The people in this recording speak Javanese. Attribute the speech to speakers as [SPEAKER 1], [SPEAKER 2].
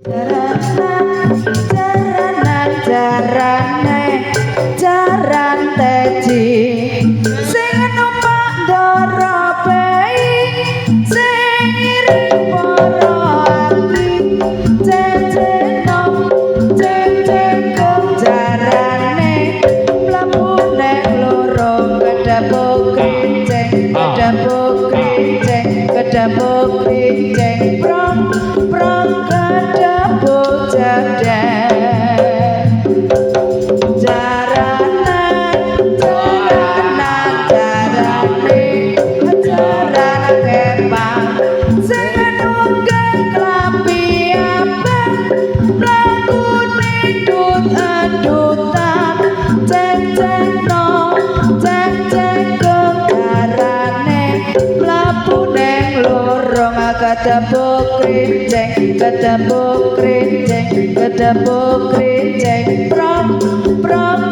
[SPEAKER 1] Jaranan, jaranan, jarane, jaran teji sing numpak ndara bei, sing ngiring para abdi, ceceno cecekung jarane mlebu nek loro, kedapuk krincing, kedapuk krincing, kedapuk krincing, prong prong kedapuk jadek. Jaranan, jaranan, jarane, jaran kepang sing nunggang klambi abang, mlakune dut-dutan, cecekno cecekung jarane mlebu neng lorong, kedapuk krincing, kedapuk krincing, kedapuk krincing, prong prong.